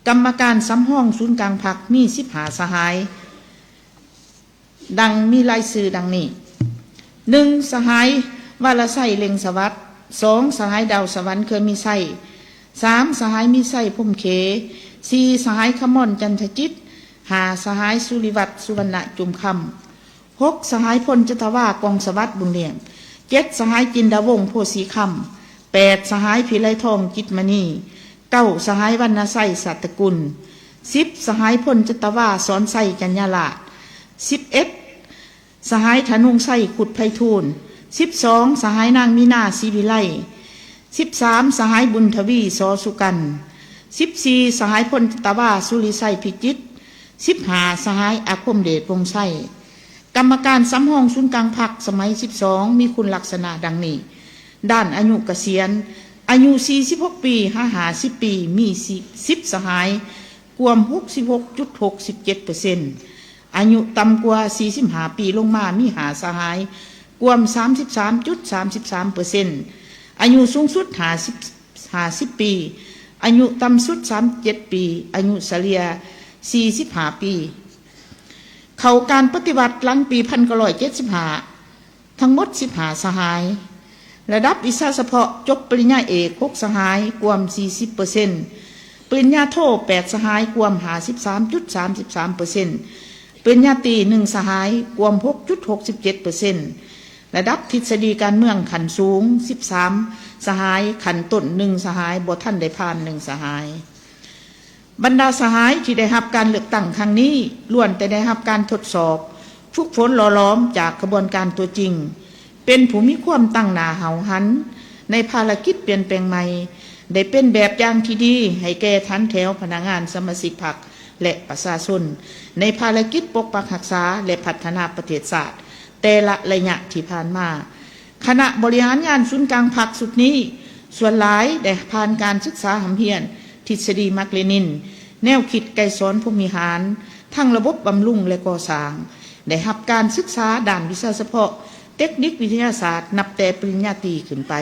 ກຳມະການສຳຮອງສູນກາງພັກມີສິບຫ້າສະຫາຍ ດັ່ງມີລາຍຊື່ດັ່ງນີ້: ໜຶ່ງ ສະຫາຍ ວາລະໄຊ ເລັ່ງສະຫວັດ, ສອງ ສະຫາຍ ດາວສະຫວັນ ເຄືອມີໄຊ, ສາມ ສະຫາຍ ມີໄຊ ພົມເຂ, ສີ່ ສະຫາຍ ຄຳມອນ ຈັນທະຈິດ, ຫ້າ ສະຫາຍ ສຸລິວັດ ສຸວັນນະ ຈຸມຄຳ, ຫົກ ສະຫາຍ ພົນຈັດຕະວາ ກອງສະຫວັດ ບຸນລ້ຽງ, ເຈັດ ສະຫາຍ ຈິນດາວົງ ໂພສີຄຳ, ແປດ ສະຫາຍ ພິໄລທອງ ຈິດມະນີ, ເກົ້າ ສະຫາຍ ວັນນະໄຊ ສາດຕະກຸນ, ສິບ ສະຫາຍ ພົນຈັດຕະວາ ສອນໄຊ ຈັນຍາລາດ, ສິບເອັດ ສະຫາຍ ທະນົງໄຊ ຄຸດໄພທູນ, ສິບສອງ ສະຫາຍ ນາງ ມີນາ ສີວິໄລ, ສິບສາມ ສະຫາຍ ບຸນທະວີ ສໍສຸກັນ, ສິບສີ່ ສະຫາຍ ພົນຈັດຕະວາ ສຸລິໄຊ ພິຈິດ, ສິບຫ້າ ສະຫາຍ ອາຄົມເດດ ວົງໄຊ. ກຳມະການສຳຮອງສູນກາງພັກສະໄໝສິບສອງ ມີຄຸນລັກສະນະດັ່ງນີ້: ດ້ານອາຍຸກະສຽນ, ອາຍຸສີ່ສິບຫົກປີ ຫາ ຫ້າສິບປີ ມີສິບສະຫາຍ ກວມຫົກສິບຫົກຈຸດຫົກສິບເຈັດເປີເຊັນ, ອາຍຸຕ່ຳກວ່າສີ່ສິບຫ້າປີລົງມາ ມີຫ້າສະຫາຍ ກວມສາມສິບສາມຈຸດສາມສິບສາມເປີເຊັນ, ອາຍຸສູງສຸດຫ້າສິບ ຫ້າສິບປີ, ອາຍຸຕ່ຳສຸດສາມສິບເຈັດປີ, ອາຍຸສະເລ່ຍສີ່ສິບຫ້າປີ. ເຂົ້າການປະຕິວັດຫຼັງປີພັນເກົ້າຮ້ອຍເຈັດສິບຫ້າ ທັງໝົດສິບຫ້າສະຫາຍ, ລະດັບວິຊາສະເພາະ ຈົບປະລິນຍາເອກ ຫົກສະຫາຍ ກວມສີ່ສິບເປີເຊັນ, ປະລິນຍາໂທແປດສະຫາຍ ກວມຫ້າສິບສາມຈຸດສາມສິບສາມເປີເຊັນ, ປະລິນຍາຕີໜຶ່ງສະຫາຍ ກວມຫົກຈຸດຫົກສິບເຈັດເປີເຊັນ, ລະດັບທິດສະດີການເມືອງຂັ້ນສູງສິບສາມສະຫາຍ, ຂັ້ນຕົ້ນໜຶ່ງສະຫາຍ, ບໍ່ທັນໄດ້ຜ່ານໜຶ່ງສະຫາຍ. ບັນດາສະຫາຍທີ່ໄດ້ຮັບການເລືອກຕັ້ງຄັ້ງນີ້ ລ້ວນແຕ່ໄດ້ຮັບການທົດສອບ ຝຶກຝົນຫຼໍ່ຫຼອມຈາກຂະບວນການຕົວຈິງ, ເປັນຜູ້ມີຄວາມຕັ້ງໜ້າຫ້າວຫັນໃນພາລະກິດປ່ຽນແປງໃໝ່, ໄດ້ເປັນແບບຢ່າງທີ່ດີໃຫ້ແກ່ຖັນແຖວພະນັກງານສະມາຊິກພັກ ແລະ ປະຊາຊົນ ໃນພາລະກິດປົກປັກຮັກສາ ແລະ ພັດທະນາປະເທດຊາດແຕ່ລະໄລຍະທີ່ຜ່ານມາ. ຄະນະບໍລິຫານງານສູນກາງພັກຊຸດນີ້ ສ່ວນຫຼາຍໄດ້ຜ່ານການສຶກສາຮ່ຳຮຽນທິດສະດີມາກເລນິນ, ແນວຄິດໄກສອນພົມວິຫານ, ທັງລະບົບບຳລຸງ ແລະ ກໍ່ສ້າງ, ໄດ້ຮັບການສຶກສາດ້ານວິຊາສະເພາະເຕັກນິກວິທະຍາສາດ ນັບແຕ່ປະລິນຍາຕີຂຶ້ນໄປ.